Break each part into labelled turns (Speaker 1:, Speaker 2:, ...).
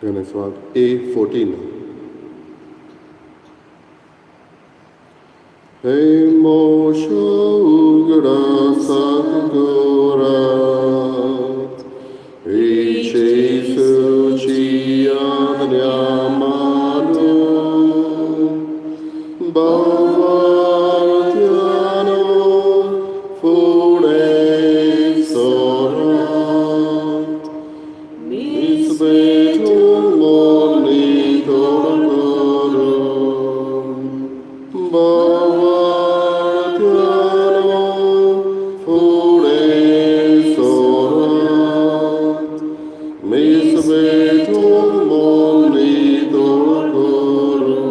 Speaker 1: Next A14. Hey Moshe ugra sakura, Ichisu chian yamanu, Bavartiano fure sorat, Misbetum moni torakorum, Bavartiano fure sorat, Misbetum moni torakorum,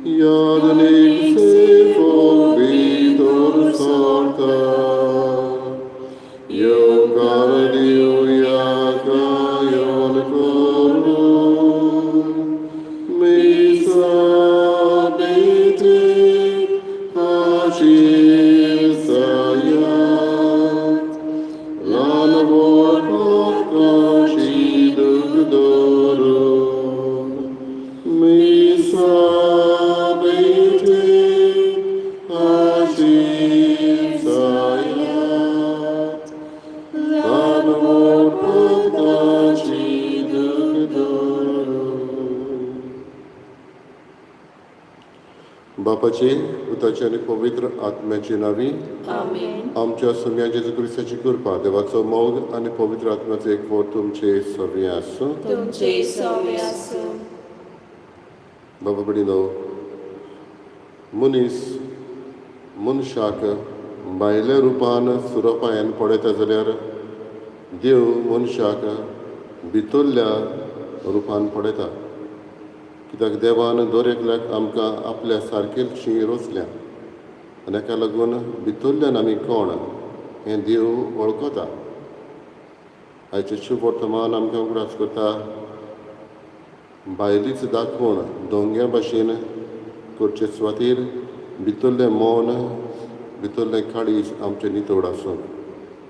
Speaker 1: Yadnik sefok vitor sorta, Yokardiu yakayon korum, Misa bete hashir sayat, Lanavor potkashi dugdorum, Misa bete hashir sayat, Lanavor potkashi dugdorum. बापाचे, पुताचे आनी पवित्र आत्म्याचे नांवी.
Speaker 2: आमेन.
Speaker 1: आमच्या सोम्या जेजू क्रिस्ताची कृपा, देवाचो मोग आनी पवित्र आत्म्याचो एकवट तुमचे सगळें आसूं.
Speaker 2: तुमचे सवे आसूं.
Speaker 1: बाबा भयणीनो, मनीस मनशाक भायल्या रुपान सुरोपायान पळयता जाल्यार देव मनशाक भितरल्या रुपान पळयता, कित्याक देवान दर एकल्याक आमकां आपल्या सारकेशी रचल्या आनी हाका लागून भितरल्यान आमी कोण हें देव वळखता. आयचें शुभ वर्तमान आमकां उगडास करता, भायलीच दाखोवन दोंग्या भाशेन करचे सुवातेर भितरलें मन, भितरलें काळीज आमचें नितळ आसूंक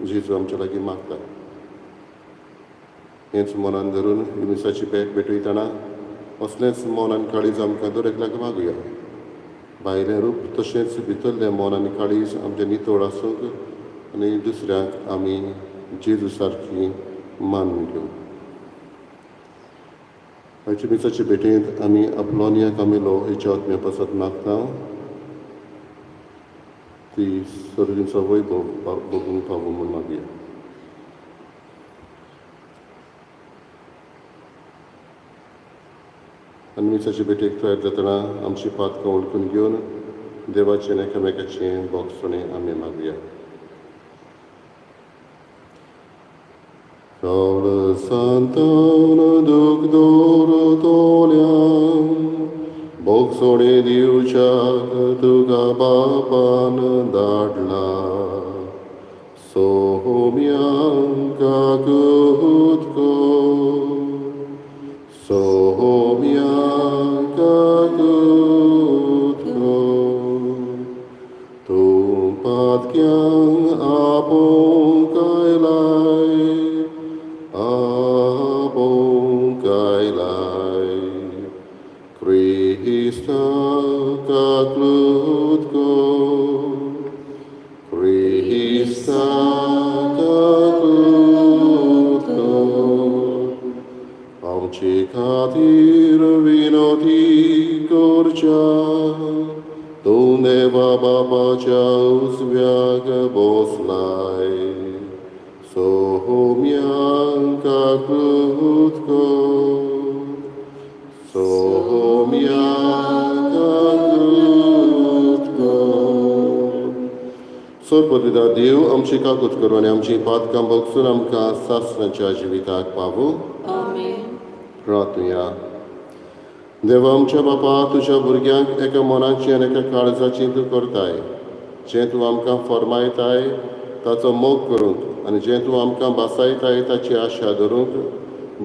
Speaker 1: जेजू आमच्या लागीं मागता. हेंच मनान धरून मिसाची भेट भेटयतना असलेंच मन आनी काळीज आमकां दर एकल्याक मागुया. भायलें रूप तशेंच भितरलें मन आनी काळीज आमचें नितळ आसूंक आनी दुसऱ्यांक आमी जेजू सारकी मानून घेवं. आयच्या मिसाचे भेटेंत आमी आपलोनिया कामिलो हिच्या आत्म्या पासत मागता, ती सर्गीचो वैभव भोगूंक पावूं म्हूण मागया. आनी मिसाचे भेटेक तयार जातना आमची पातकां वळखून घेवन देवाचें आनी एकामेकाचें भोगसणें आमी मागया. काळसांतान दूख दवरतल्यांक भोगसणें दिवच्याक तुका बापान धाडला, सोम्यांक काकूत कर, सोम्यांक काकूत कर, तूं पातक्यांक आपोवंक आयलाय, आपोवंक आयलाय, क्रिस्ता काकूत कर, क्रिस्ता काकूत कर, आमचे खातीर विनोती करच्या तूं देवा बापाच्या उजव्याक बसलाय, सोम्यांक काकूत कर, सोम्यांक काकूत कर. सोरपतिदा देव आमची काकूत करूं आनी आमची पातकां भोगसून आमकां सासणाच्या जिविताक पावूं.
Speaker 2: आमेन.
Speaker 1: प्रार्थुया. देवा आमच्या बापा, तुज्या भुरग्यांक एका मनाची आनी एका काळजाची तूं करताय. जें तूं आमकां फर्मायताय ताचो मोग करूंक आनी जें तूं आमकां भासायताय ताची आशा धरूंक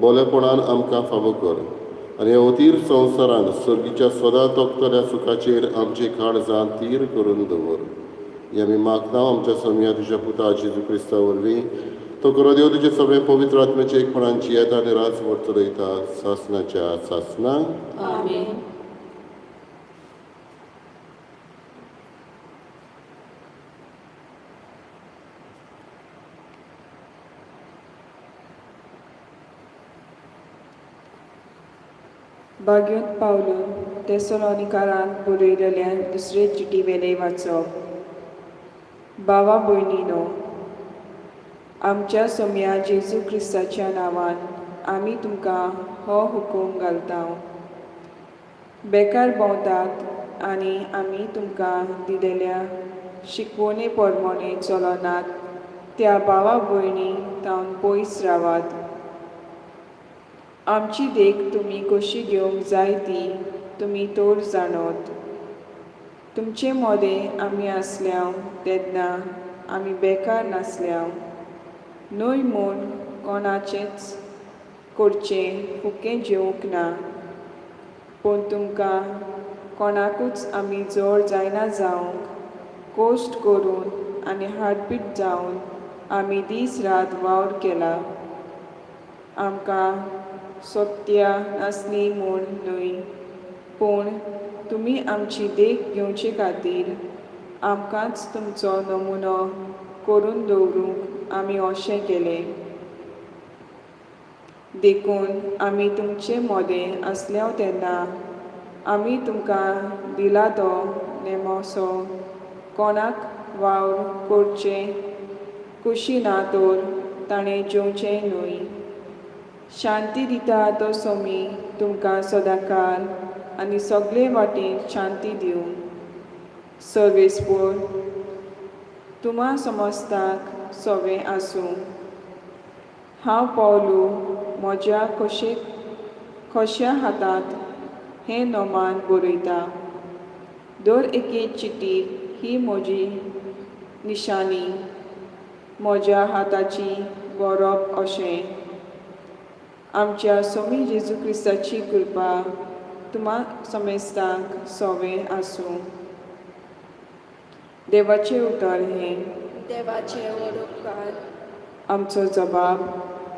Speaker 1: बोलेपणान आमकां फावो कर आनी ह्या अतीर संवसारांत सर्गीच्या सदां तोखतल्या सुखाचेर आमची काळजां तीर करून दवर. हें आमी मागता आमच्या सोम्या तुज्या पुता जेजू क्रिस्ता वरवीं, तो करो देव तुजे सगळे पवित्र आत्म्याचे एकपणान जियेता आनी राजवट चलयता सासनाच्या सासना.
Speaker 2: आमेन.
Speaker 3: भाग्योत पावलून तेसलोनिकारांक बरयलेल्या दुसरे चिटी वेले वाचप. भावा भयणीनो, आमच्या सोम्या जेजू क्रिस्ताच्या नांवान आमी तुमकां हो हुकूम घालता. बेकार भोंवतात आनी आमी तुमकां दिलेल्या शिकवणे प्रमाणे चलनात त्या भावा भयणी तावन पयस रावात. आमची देख तुमी कशी घेवंक जाय ती तुमी तर जाणत. तुमचे मदें आमी आसल्याव तेन्ना आमी बेकार नासल्याव न्हय म्हूण कोणाचेंच करचें फुकें जेवंक ना, पूण तुमकां कोणाकूच आमी जड जायना जावंक कश्ट करून आनी हाडपीट जावन आमी दीस रात वावर केला. आमकां सोत्या नासली म्हूण न्हय, पूण तुमी आमची देख घेवचे खातीर आमकांच तुमचो नमुनो करून दवरूंक आमी अशें केलें. देखून आमी तुमचे मदें आसल्याव तेन्ना आमी तुमकां दिला तो नेमोसो कोणाक वावर करचें कुशी ना तर ताणें जेवचें न्हय. शांती दिता तो सोमी तुमकां सदांकाल आनी सगळे वाटेन शांती दिवं. सर्वेस्पोर तुमा समस्ताक सवें आसूं. हांव पावलू म्हज्या खोशे खोश्या हातांत हें नोमान बरयता. दर एके चिटीर ही म्हजी निशानी म्हज्या हाताची बरोवप अशें. आमच्या सोमी जेजू क्रिस्ताची कृपा तुमा समेस्तांक सोवें आसूं. देवाचें उतर हें.
Speaker 2: देवाचे व्हड उपकार.
Speaker 3: आमचो जबाब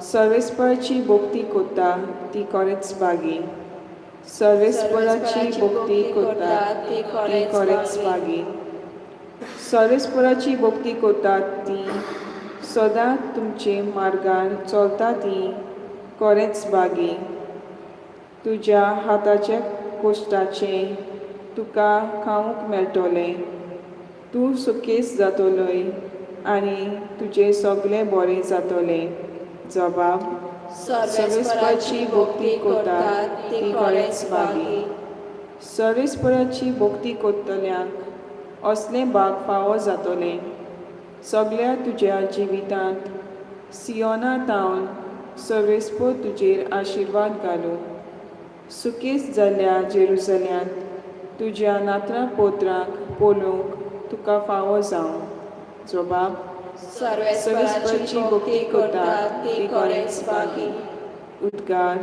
Speaker 3: सर्वेस्पराची भक्ती कोत्ता ती खरेंच बागी. सर्वेस्पराची भक्ती कोत्ता ती खरेंच बागी. सर्वेस्पराची भक्ती कोत्तात ती सदां तुमचे मार्गार चलता ती खरेंच बागी. तुज्या हाताच्या कोश्टाचें तुका खावंक मेळटलें. तूं सुखेस जातलोय आनी तुजें सगळें बरें जातलें. जबाब
Speaker 2: सर्वेस्पराची भक्ती करतात ती खरेंच बागी.
Speaker 3: सर्वेस्पराची भक्ती करतल्यांक असलें भाग फावो जातलें. सगळ्या तुज्या जिवितांत सियोना तावन सर्वेस्पर तुजेर आशिर्वाद घालूं. सुकेस जाल्ल्या जेरुजल्यांत तुज्या नातरां पोत्रांक पळोवंक तुका फावो जावं. जबाब
Speaker 2: सर्वेस्पराची भक्ती करतात ती खरेंच बागी.
Speaker 3: उद्गार.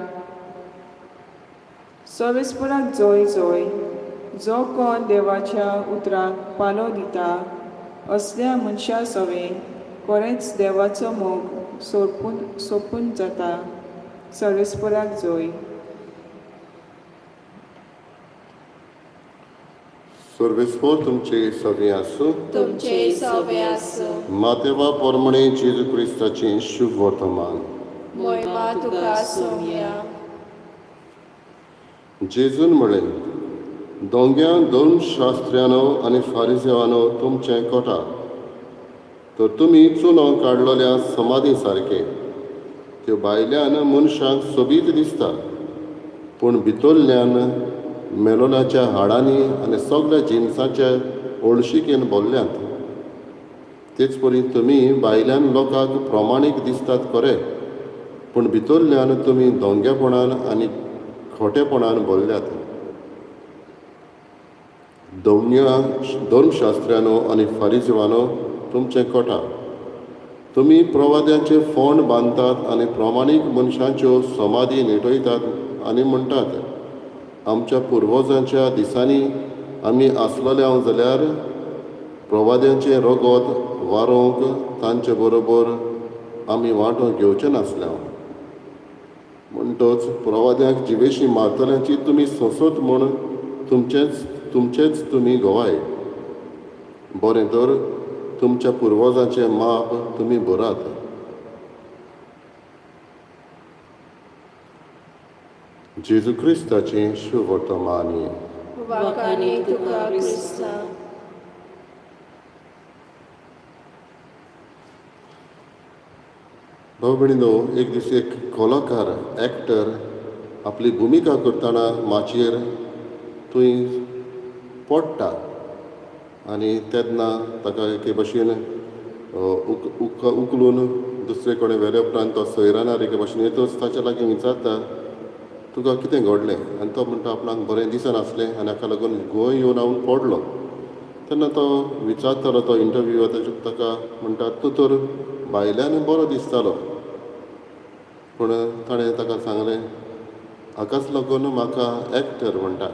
Speaker 3: सर्वेस्पराक जोय जोय. जो कोण देवाच्या उतराक पालो दिता असल्या मनशा सवें खरेंच देवाचो मोग सोपून सोपून जाता. सर्वेस्पराक जोय.
Speaker 1: सर्वेस्पोर तुमचे सगळें आसूं.
Speaker 2: तुमचे सवे आसूं.
Speaker 1: मातेवा पोरमणे जेजू क्रिस्ताचें शुभ वर्तमान.
Speaker 2: मोहिमा तुका सोमया.
Speaker 1: जेजून म्हळें, दोंग्या धर्मशास्त्र्यानो आनी फारिजेवानो तुमचें कोटा, तर तुमी चुनो काडलेल्या समाधी सारके. त्यो भायल्यान मनशांक सोबीत दिसता, पूण भितरल्यान मेलोल्याच्या हाडांनी आनी सगळ्या जिनसाच्या ओळशिकेन भरल्यात. तेच परी तुमी भायल्यान लोकांक प्रमाणीक दिसतात खरें, पूण भितरल्यान तुमी दोंगेपणान आनी खोटेपणान भरल्यात. दौन्या धर्मशास्त्र्यानो आनी फारिजवानो तुमचें कोटा, तुमी प्रवाद्यांचे फोंड बांदतात आनी प्रमाणीक मनशांच्यो समाधी नेटयतात आनी म्हणटात, आमच्या पुर्वजांच्या दिसांनी आमी आसलेले हांव जाल्यार प्रवाद्यांचें रगत वारोवंक तांचे बरोबर आमी वांटो घेवचे नासले. म्हणटच प्रवाद्यांक जिवेशी मारतल्यांची तुमी सोंसत म्हूण तुमचेच तुमचेच तुमी गवाय. बरें तर तुमच्या पुर्वजांचें माप तुमी भरात. जेजू क्रिस्ताचें शुभवर्तमानी.
Speaker 2: वाखाणी तुका क्रिस्ता.
Speaker 1: भाव भयणीनो, एक दीस एक कलाकार एक्टर आपली भुमिका करतना माचयेर थंय पडटा आनी तेन्ना ताका एके भशेन उखलून दुसरे कडेन व्हेले उपरांत तो सोयरानार एके भशेन येतच ताच्या लागीं विचारता, तुका कितें घडलें? आनी तो म्हणटा आपणाक बरें दिसनासलें आनी हाका लागून गोंय येवन हांव पडलो. तेन्ना तो विचारतालो तो इंटरव्यूवर ताका म्हणटा, तूं तर भायल्यान बरो दिसतालो. पूण ताणें ताका सांगलें, हाकाच लागून म्हाका एक्टर म्हणटा,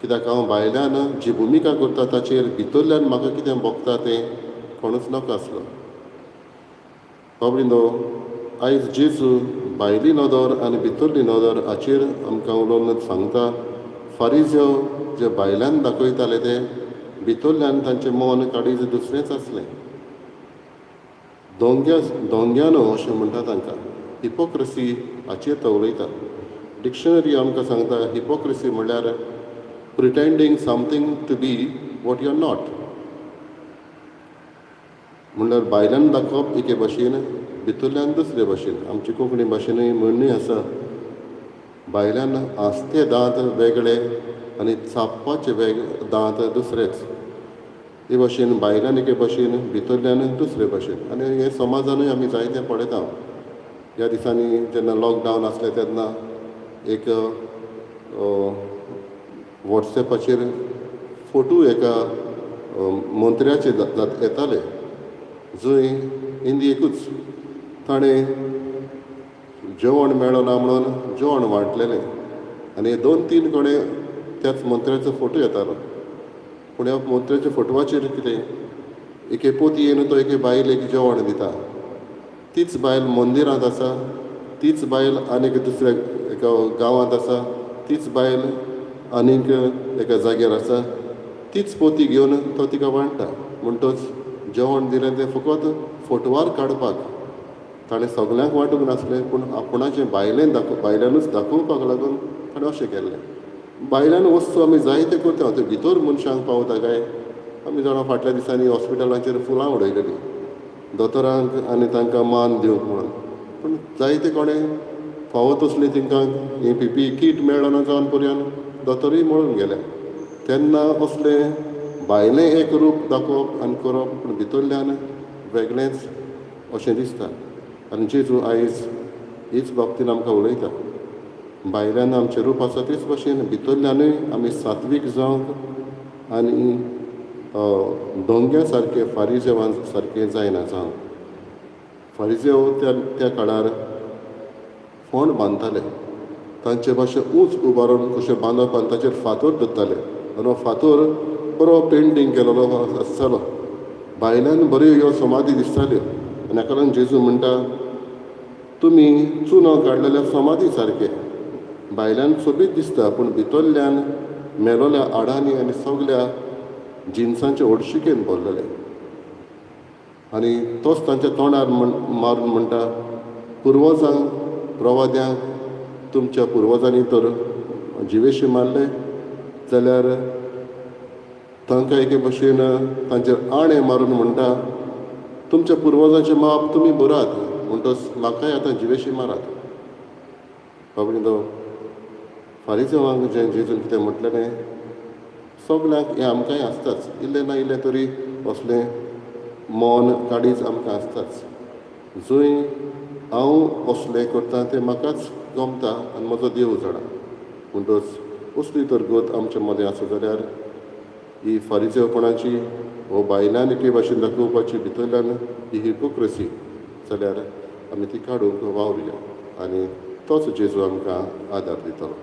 Speaker 1: कित्याक हांव भायल्यान जी भुमिका करता ताचेर भितरल्यान म्हाका कितें भोगता तें कोणूच नाका आसलो. बाबडीनो, आयज जेजू भायली नदर आनी भितरली नदर हाचेर आमकां उलोवन सांगता. फारिजेव जे भायल्यान दाखयताले ते भितरल्यान तांचें मन काडीज दुसरेंच आसलें. दोंग्यानो अशें म्हणटा तांकां. हिपोक्रसी हाचेर तो उलयता. डिक्शनरी आमकां सांगता हिपोक्रसी म्हणल्यार pretending something to be what you are not. म्हणल्यार भायल्यान दाखोवप एके भाशेन, भितरल्यान दुसरे भाशेन. आमची कोंकणी भाशेनूय म्हणणीय आसा, भायल्यान हांसते दांत वेगळे आनी चाबपाचे वेग दांत दुसरेच. हे भाशेन भायल्यान एके भाशेन, भितरल्यान दुसरे भाशेन. आनी हे समाजानूय आमी जायते पळयता. ह्या दिसांनी जेन्ना लॉकडावन आसलें तेन्ना एक वॉट्सएपाचेर फोटो एका मंत्र्याचे येताले, जंय इंदियेकूच ताणें जेवण मेळना म्हणून जेवण वांटलेलें आनी 2-3 कडेन त्याच मंत्र्याचो फोटो येतालो. पूण ह्या मंत्र्याच्या फोटवाचेर कितें एके पोतयेन तो एके बायलेक जेवण दिता, तीच बायल मंदिरांत आसा, तीच बायल आनीक दुसऱ्या एका गांवांत आसा, तीच बायल आनीक एका जाग्यार आसा, तीच पोती घेवन तो तिका वांट्टा. म्हणटच जेवण दिलें तें फकत फोटवार काडपाक. ताणें सगल्यांक वांटूंक नासलें, पूण आपणाचें बायलेन बायल्यानूच दाखोवपाक लागून ताणें अशें केल्लें. भायल्यान वस्तू आमी जायते करता, त्यो भितर मनशांक पावता काय आमी जाणां. फाटल्या दिसांनी हॉस्पिटलांचेर फुलां उडयलेलीं दोतोरांक आनी तांकां मान दिवंक म्हणून, पूण जायते कोणें फावो तसली तांकां हें पीपीई कीट मेळना जावन पर्यंत दोतोरूय मरून गेले. तेन्ना असलें भायलें एक रूप दाखोवप आनी करप, पूण भितरल्यान वेगळेंच अशें दिसता. आनी जेजू आयज हीच बाबतीन आमकां उलयता. भायल्यान आमचें रूप आसा तेच भशेन भितरल्यानूय आमी सात्वीक जावंक आनी दोंग्या सारके फारिजेवां सारके जायना जावंक. फारिजेव त्या त्या काळार फोंड बांदताले, तांचे मातशें ऊंच उबारून कशें बांदप आनी ताचेर फातर दवरताले आनी हो फातर बरो पेंटींग केलेलो आसतालो. भायल्यान बऱ्यो ह्यो समाधी दिसताल्यो. आनी हाका लागून जेजू म्हणटा, तुमी चुनो काडलेल्या समाधी सारके, भायल्यान सोबीत दिसता पूण भितरल्यान मेलोल्या आडांनी आनी सगल्या जिनसांचे ओडशिकेन भरलेले. आनी तोच तांच्या तोंडार मारून म्हणटा, पुर्वजांक प्रवाद्यांक तुमच्या पुर्वजांनी तर जिवेशी मारले जाल्यार तांकां एके भशेन तांचेर आणें मारून म्हणटा, तुमच्या पुर्वजांचें माप तुमी भरात, म्हणटच म्हाकाय आतां जिवेशी मारात. बाबडीनो, फारिजेवांक जें जेजून कितें म्हटलेलें सगल्यांक हें आमकांय आसताच, इल्लें ना इल्लें तरी असलें मन काडीच आमकां आसताच. जंय हांव असलें करता तें म्हाकाच गमता आनी म्हजो देव जाणा. म्हणटच असली तर गत आमच्या मदें आसा जाल्यार ही फारिजेवपणाची वो भायल्यान एके भाशेन दाखोवपाची भितरल्यान ही हिपोक्रसी जाल्यार आमी ती काडूंक वावरुया आनी तोच जेजू आमकां आदार दितलो.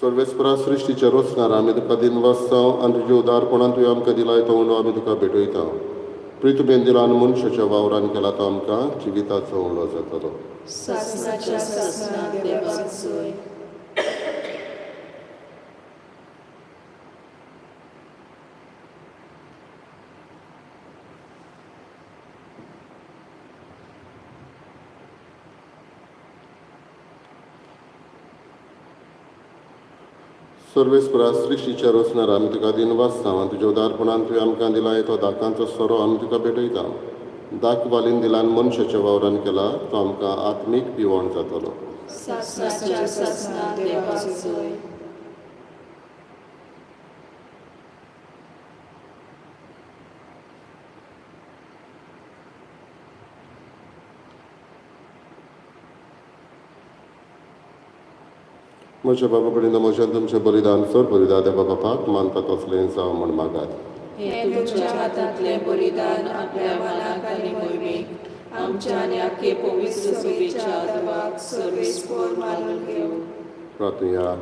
Speaker 1: सर्वेस्परा सृश्टीचे रचणार आमी तुका दिनवासता आनी तुज्या उदारपणान तुवें आमकां दिलाय तो उंडो आमी तुका भेटयता. प्रितुबेन दिला आनी मनशाच्या वावरान केला तो आमकां जिविताचो उंडो जातलो.
Speaker 2: सासणाच्या सासणाक देवाक जय.
Speaker 1: सर्वेस्परा सृश्टीच्या रचणार आमी तुका दिनवासता आनी तुज्या उदारपणान तुवें आमकां दिलाय तो दाकांचो सोरो आमी तुका भेटयता. दाक वालीन दिला आनी मनशाच्या वावरान केला तो आमकां आत्मीक पिवण जातलो.
Speaker 2: सासणाच्या सासणाक देवाक जय.
Speaker 1: म्हज्या बाबा कडेन म्हज्या तुमचें बलिदान सर बलिदान देवा बापाक मानता तसलें जावं म्हूण मागात.
Speaker 2: हें तुमच्या हातांतलें बलिदान आपल्या मानाक आनी मोहिमेक आमच्या आनी आख्खे पवित्र सभेच्या देवाक सर्वेस्पोर मानून घेवं.
Speaker 1: प्रार्थुया.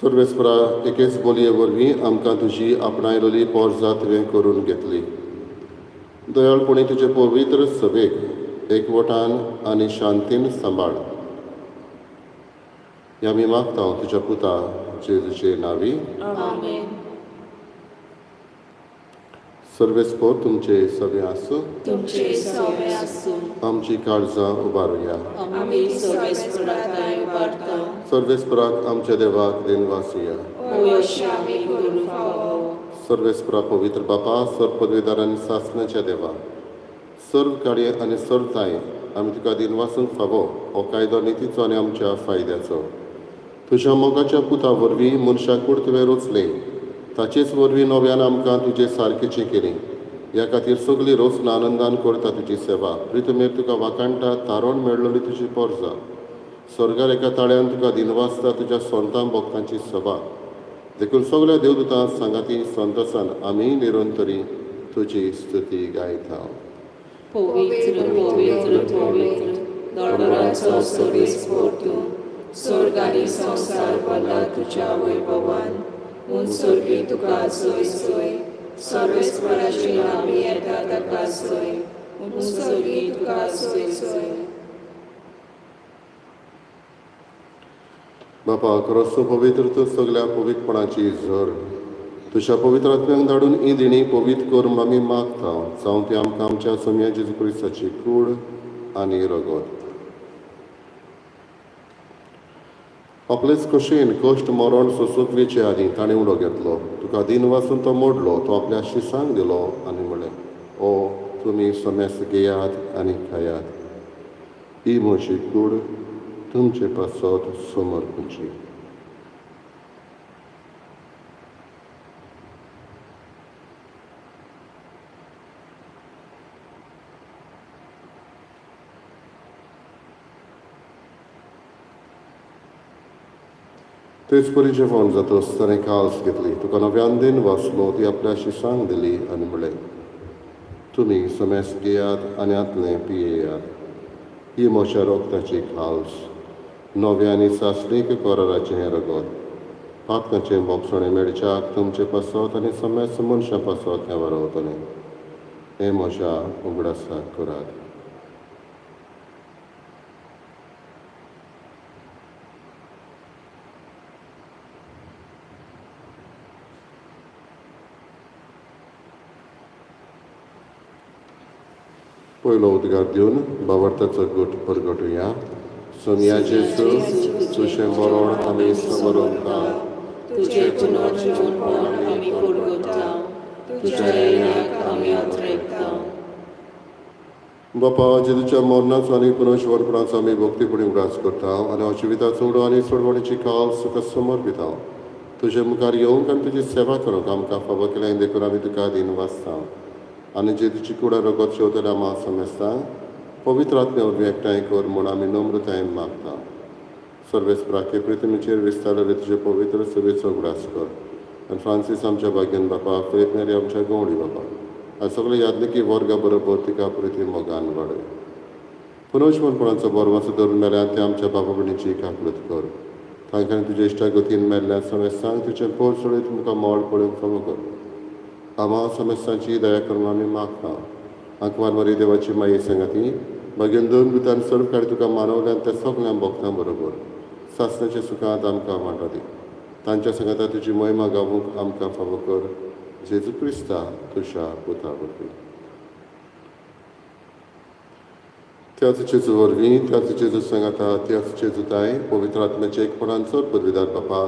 Speaker 1: सर्वेस्परा एकेच बोलये वरवीं आमकां तुजी आपणायलोली पोरजात तुवें करून घेतली. दयाळपणी तुजे पवित्र सभेक एकवटान आनी शांतीन सांबाळ. ह्या आमी मागता तुज्या पुता जेजूचे नांवी.
Speaker 2: आमेन.
Speaker 1: सर्वेस्पोर तुमचे सगळे आसूं.
Speaker 2: तुमचे सवे आसूं.
Speaker 1: आमची काळजां उबारुया.
Speaker 2: आमी सर्वेस्पराक उबारता.
Speaker 1: सर्वेस्पराक आमच्या देवाक दिनवासुया.
Speaker 2: होय अशें आमी करूंक फावो.
Speaker 1: सर्वेस्परा पवित्र बापा, सर्व पदवीदार आनी सासणाच्या देवा, सर्व कार्य आनी सर्व ताय आमी तुका दिनवासूंक फावो हो कायदो नितीचो आनी आमच्या फायद्याचो. तुज्या मोगाच्या पुता वरवीं मनशाक कूड तुवें रचलें, ताचेच वरवीं नव्यान आमकां तुजे सारकेचें केलें. ह्या खातीर सगळी रचना आनंदान करता तुजी सेवा. प्रितमेर तुका वाखाणटा तारोण मेळ्ळोली तुजी पोरजा. स्वर्गार एका ताळ्यान तुका दिनवासता तुज्या संतां भक्तांची सभा. देखून सगळ्या देवदूतां सांगाती संतोसान आमी निरंतरी तुजी स्तुती गायता.
Speaker 2: पवित्र पवित्र पवित्र दोळोराचो सर्वेस्पोर तूं, स्वर्ग आनी संवसार भरला तुज्या वैभवान. म्हूण स्वर्गी तुका जय जय. सर्वेस्पराचे नांवी येता ताका जय. म्हूण स्वर्गी तुका जय जय.
Speaker 1: बापा क्रोसो पवित्र तूं सगळ्या पवित्रपणाची झर. तुज्या पवित्र आत्म्यांक धाडून ही दिणी पवित्र कर म्हूण आमी मागता. जावं ती आमकां आमच्या सोमया जेजू क्रिस्ताची कूड आनी रगत. आपलेच खोशयेन कश्ट मरण सोंसूंक वेचे आदीं ताणें उडो घेतलो. तुका दिनवासून तो मोडलो, तो आपल्या शिसांक दिलो आनी म्हणलें, ओ तुमी समेस्त घेयात आनी खायात. ही म्हजी कूड तुमचे पासत समर्पची. तेच परी जेवण जातच ताणें काल्स घेतली, तुका नव्यान दिन वाचलो, ती आपल्या शिसांक दिली आनी म्हणलें, तुमी समेस्त घेयात आनी हांतलें पियेयात. ही म्हज्या रोगताची खाल्स, नव्या आनी सासणीक कराराचें हें रगत. पातकाचें बोगसणें मेळच्याक तुमचे पासत आनी समेस्त मनशां पासत हें वारवतलें. हें म्हज्या उगडासाक करात. पयलो उद्गार दिवन बावडताचो गूट परगटुया. सोनिया जेजू तुजें मरण आमी समरता,
Speaker 2: तुजें पुनर्जीवनपण आमी परगटा, तुज्या येण्याक आमी अत्रेकता.
Speaker 1: बापा जेजूच्या मरणाचो आनी पुनर्जीवनपणाचो आमी भक्तीपणी उगडास करता आनी जिविताचो उडो आनी सोडवणीची काल तुका समर्पिता. तुजे मुखार येवंक आनी तुजी सेवा करूंक आमकां फावो केलें देखून आमी तुका दिनवासता. आनी जेजूची कुडा रगत शेवतल्या आमा समेस्ता पवित्र आत्म्या वरवीं एकठांय कर म्हूण आमी नम्रतायेन मागता. सर्वेस्पराके पृथ्वीचेर विस्तारलेले तुजे पवित्र सभेचो उगडास कर आनी फ्रांसीस आमच्या भाग्यान बापा, फिलीप नेरी आमच्या गवळी बापा आनी सगळे यादनिकी वर्गा बरोबर तिका प्रिती मोगान वाडय. पुनर्जीवनपणाचो बरवासो धरून मेल्यार ते आमच्या बाबा भयणीची काकळूत कर. तांकां तुज्या इश्टा गतीन मेल्ल्या समेस्तांक तुजें पोर सोडीत तुमकां मोड पळोवंक फावो कर. आमा समेस्तांची दया करून आमी मागता. आंकवार मरी देवाची माये सांगाती मागीर दोन दुतान सर्व काळी तुका मानवल्यान त्या सगळ्या भक्तां बरोबर सासणाच्या सुखांत आमकां वांटो दी. तांच्या सांगाता तुजी महिमा गावूंक आमकां फावो कर. जेजू क्रिस्ता तुज्या पुता वरवीं. त्याच जेजू वरवीं, त्याच जेजू सांगाता, त्याच जेजूताय पवित्र आत्म्याच्या एकपणान चड पदवीदार बापा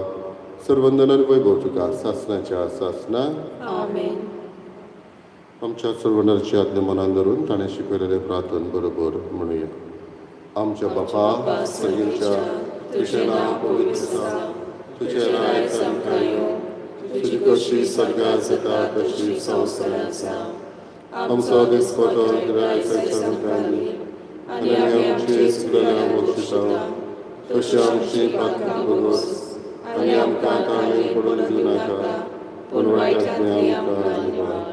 Speaker 1: सर्वंदनान वैभव तुका सासणाच्या सासना.
Speaker 2: आमेन.
Speaker 1: आमच्या सर्वनाची आज्ञा मनान धरून ताणें शिकयलेलें प्रार्थन बरोबर म्हणुया. आमच्या बापा सर्गींच्या, तुजें नांव पवित्र जावं, तुजें राज्य आमकां येवं, तुजी कशी स्वर्गात जाता तशी संवसारांत जावं. आमचो दिसपटो आयज आमकां दी आनी आमी आमचे चुकलेल्यांक बक्षिता तशी आमची पातकां भोगोस आनी आमकां ताणें पडून दिवं नाका, पूण वायटांतलें आमकां निवार.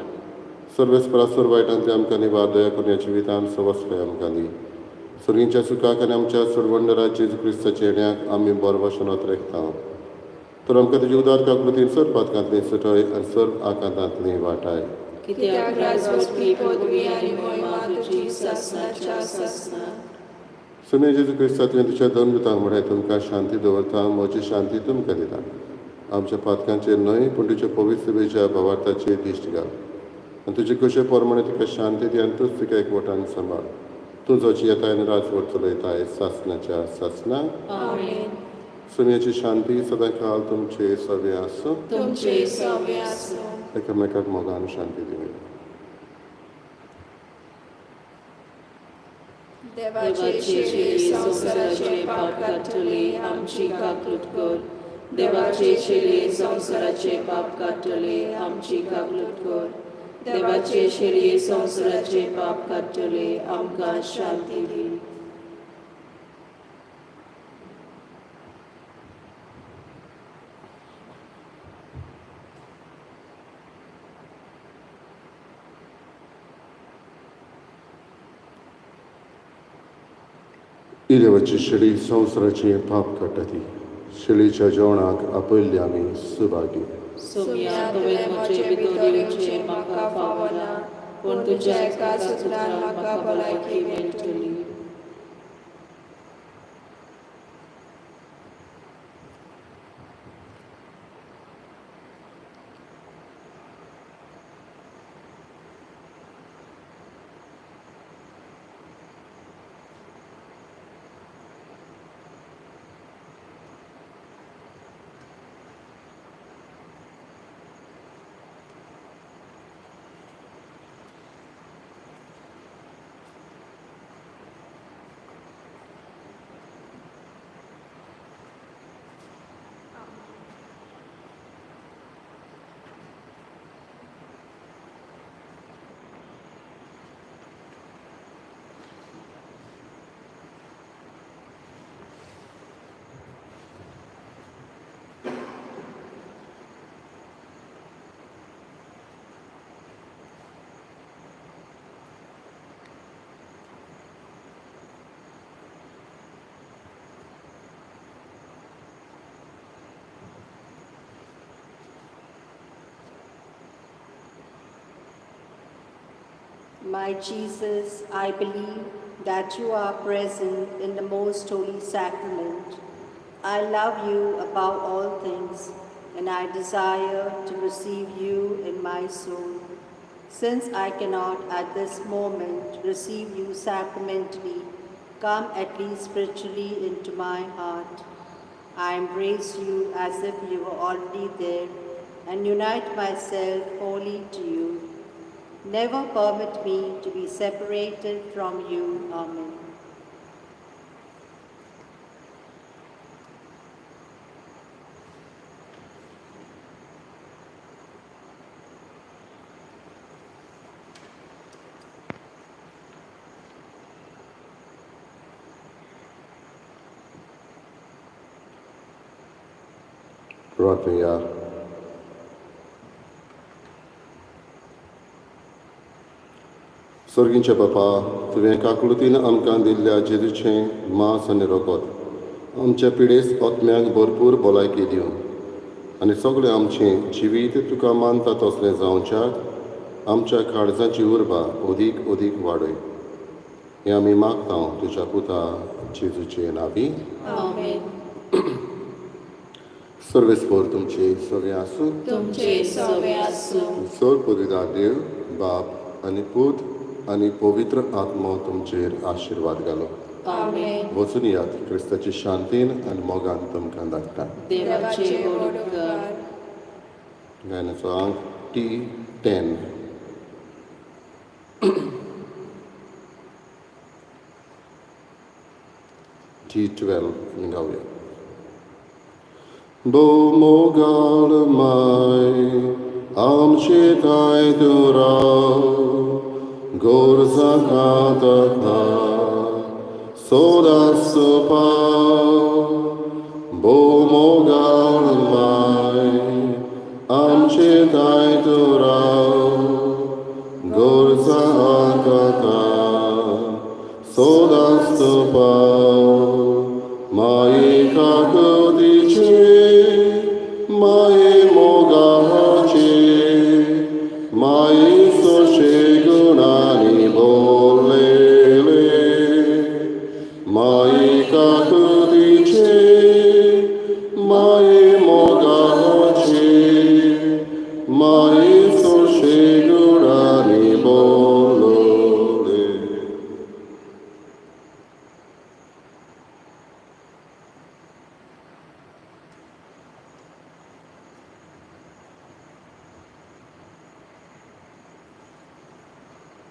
Speaker 1: सर्वेस्परा वायटांतलें आमकां निवार. दया करून ह्या जिवितांत सवसकाय आमकां दी. सर्गींच्या सुखाक आनी आमच्या सोडवंडरा जेजू क्रिस्ताच्या येण्याक आमी बरवशनात रेखता. तर आमकां तुजी उदार काकृतीन सर्व पातकांतली सुटय आनी सर्व आकांतांतली वाटाय.
Speaker 2: कित्याक राजवटकी पदवी आनी महिमा तुजी सासणाच्या सासणा.
Speaker 1: सुने जेजू क्रिस्ता, तुवें तुज्या दोन दुतांक म्हळें, तुमकां शांती दवरता, म्हजी शांती तुमकां दिता. आमच्या पातकांचेर न्हय पूण तुज्या पवित्र सभेच्या भावार्थाचेर दिश्ट घाल आनी तुजे कशे प्रमाणे तुका शांती दी आनी तूंच तुका एकवटान सांबाळ. तूं जो जियेताय आनी राजवट चलयताय सासणाच्या सासणा.
Speaker 2: आमेन.
Speaker 1: सुन्याची शांती सदां काल तुमचे सगळे आसूं.
Speaker 2: तुमचे सवे आसूं.
Speaker 1: एकामेकाक मोगान शांती दिवया.
Speaker 2: देवाचे शेळये संवसाराचे पाप काडटले, आमची काकूट कर. देवाचे शेळये संवसाराचे पाप काडटले, आमची काकूट कर. देवाचे शेळये संवसाराचे पाप काडटले, आमकां शांती दी.
Speaker 1: ही देवाची शेळी संवसाराचें पाप काडटा ती शेळीच्या जेवणाक आपयल्ली आमी सुभागी.
Speaker 2: सोम्या, तुवें म्हजे भितर येवचें म्हाका फावना, पूण तुज्या एका सुत्रान म्हाका भलायकी मेळटली.
Speaker 4: My Jesus, I believe that you are present in the most holy sacrament. I love you above all things, and I desire to receive you in my soul. Since I cannot at this moment receive you sacramentally, come at least spiritually into my heart. I embrace you as if you were already there and unite myself wholly to you. Never permit me to be separated from you. Amen.
Speaker 1: प्रार्थया. सर्गींचे बापा, तुवें काकळुतीन आमकां दिल्ल्या जेजूचें मांस आनी रगत आमच्या पिडेस्त आत्म्यांक भरपूर भलायकी दिवं आनी सगळें आमचें जिवीत तुका मानता तसलें जावच्याक आमच्या काळजाची उर्बा अदीक अदीक वाडय. हें आमी मागता तुज्या पुता जेजूचे नांवी.
Speaker 2: आमेन.
Speaker 1: सर्वेस्पर तुमचे सगळें आसूं.
Speaker 2: तुमचे सवे आसूं.
Speaker 1: सर पवित्र देव बाप आनी पूत आनी पवित्र आत्मो तुमचेर आशिर्वाद घालो.
Speaker 2: आमेन.
Speaker 1: वचून यात क्रिस्ताची शांतीन आनी मोगान तुमकां धाडटा.
Speaker 2: देवाचे व्हड उपकार.
Speaker 1: गायनाचो आंक टी 10. टी 12 आमी गावया. भोव मोगाळ माय आमचे थांय तूं राव, गोरजा खाता सदांच पाव. भोव मोगाळ माय आमचे थांय तूं राव, गोरजा खाता सदांच पाव. माये काकतीचे माये मोगाचे माये सोशे गुणांनी बोललेले, माये काकतीचे माये मोगाचे माये